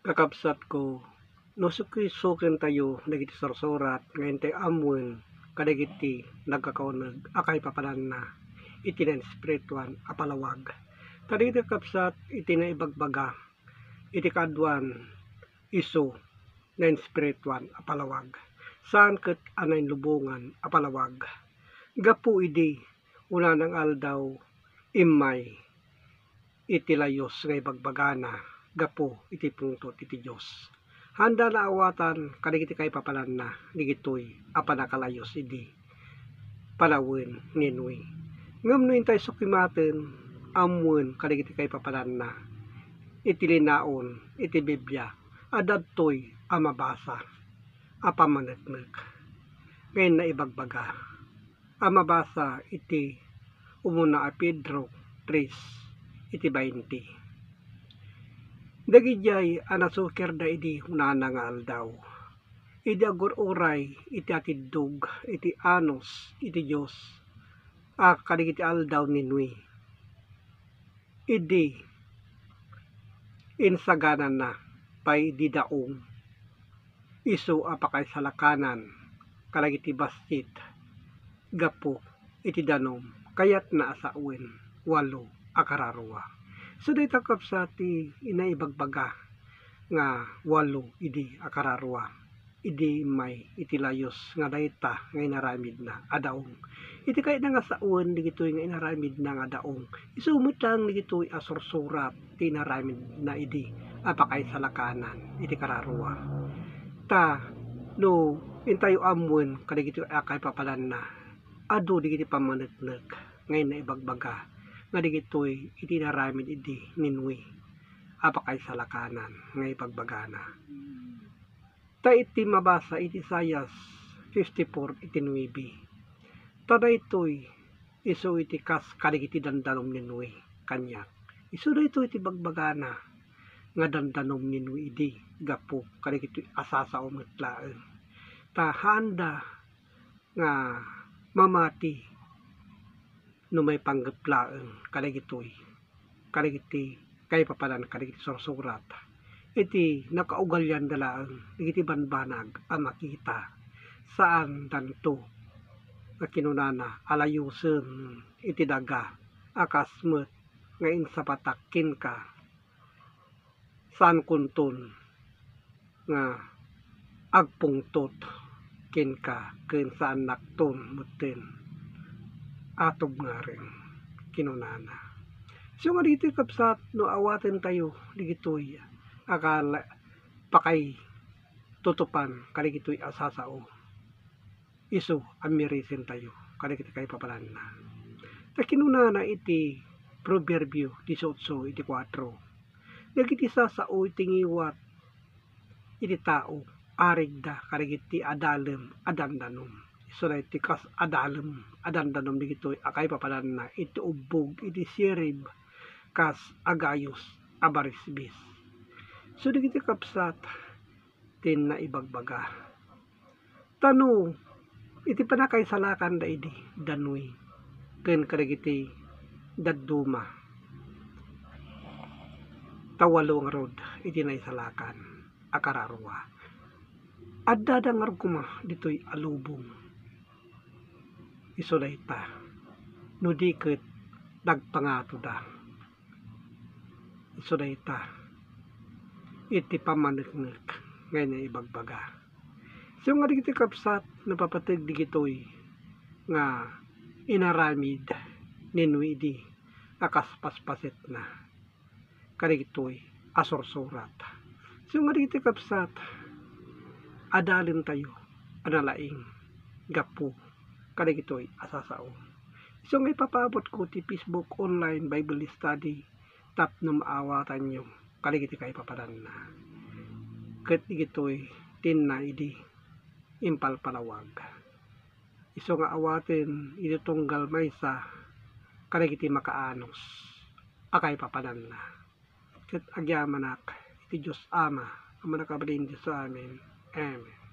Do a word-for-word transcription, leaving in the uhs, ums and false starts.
Kakabsatko, no sukisukentayo dagiti sursurat nga intay ammoen kadagiti nagkakauneg a kaipapananna iti nainspirituan a palawag. Ta dagiti kakabsat iti naibagbaga iti kaaduan isu nainspirituan a palawag, saan ket a nainlubongan a palawag. Gapu idi unana nga aldaw, immay iti layus nga ibagbagana gapu iti pungtot iti Dios. Haanda naawatan kadagiti kaipapananna dagitoy a pannakalayus idi panawen ni Noe. Ngem no intay sukimaten, ammoen kadagiti kaipapananna iti linaon iti Biblia a dadtoy a mabasa a pammaneknek nga inna ibagbaga a mabasa iti umuna a Pedro tres iti bainte. Dagidiay a nasukerda idi unana nga aldaw, idi agur-uray iti atiddog iti anus iti Dios a kadagiti aldaw ni Noe. Idi insaganana pay idi daong isu a pakaisalakanan kadagiti bassit gapu iti danum, kayatna a sawen, walo a kararua. So, dayta, kabsat, ti inaibagbaga nga walo idi a kararua, idi immay iti layus nga dayta nga inaramidna a daong. Iti kayatna nga sawen dagitoy nga inaramidna nga daong, isu met laeng dagitoy a sursurat ti inaramidna idi a pakaisalakanan iti kararua. Ta no intayo ammoen kadagitoy a kaipapananna, adu dagiti pammaneknek nga inna ibagbaga nga dagitoy iti inaramid idi ni Noe a pakaisalakanan nga ibagbagana. Ta iti mabasa iti Isaias fifty-four iti nuebe, ta daytoy isu iti kas kadagiti dandanum ni Noe kaniak. Isu daytoy iti bagbagana nga dandanum ni Noe idi gapu kadagitoy a sasao met laeng. Ta haanda nga mamati no maipanggep laeng kadagitoy, kadagiti kaipapanan kadagiti sursurat. Iti nakaugalianda laeng dagiti banbanag a makita, saandanto nga kinunana a layusen iti daga a kas met nga insapatak kenka. Saankonton nga agpungtot kenka ken saannakton metten a tubngarem, kinunana. Isu nga ditoy, kabsat, no awatentayo dagitoy a kala-, pakaitutupan kadagitoy a sasao, isu a mirisentayo kadagiti kaipapananna. Ta kinunana iti Proverbio dieciocho iti kuatro, dagiti sasao iti ngiwat iti tao, arigda kadagiti adalem a dandanom. Isu daytoy kas adalem a dandanom dagitoy a kaipapananna iti ubbog iti sirib kas agayos a barisbis. So dagiti, kabsat, ti naibagbaga. Ta no iti pannakaisalakanda idi da Noe ken kadagiti dadduma, ta walo ngarud iti naisalakan a kararua. Addada ngarud koma ditoy a lubong. Isu dayta, no di ket nagpangatoda. Isu dayta iti pammaneknek nga inna ibagbaga. Isu nga dagiti, kabsat, napapateg dagitoy nga inaramid ni Noe idi a kas paspasetna kadagitoy a sursurat. Isu nga dagiti, kabsat, adalentayo a nalaing gapu kadagitoy a sasao. Isu nga ipapaabutko ti Facebook online Bible study tapno maawatanyo kadagiti kaipapananna. Ket dagitoy ti inna idi impalpalawag. Isu nga awaten idi tunggal maysa kadagiti makaanus a kaipapananna. Ket agyamanak iti Dios Ama a Mannakabalin iti saomi. Amen.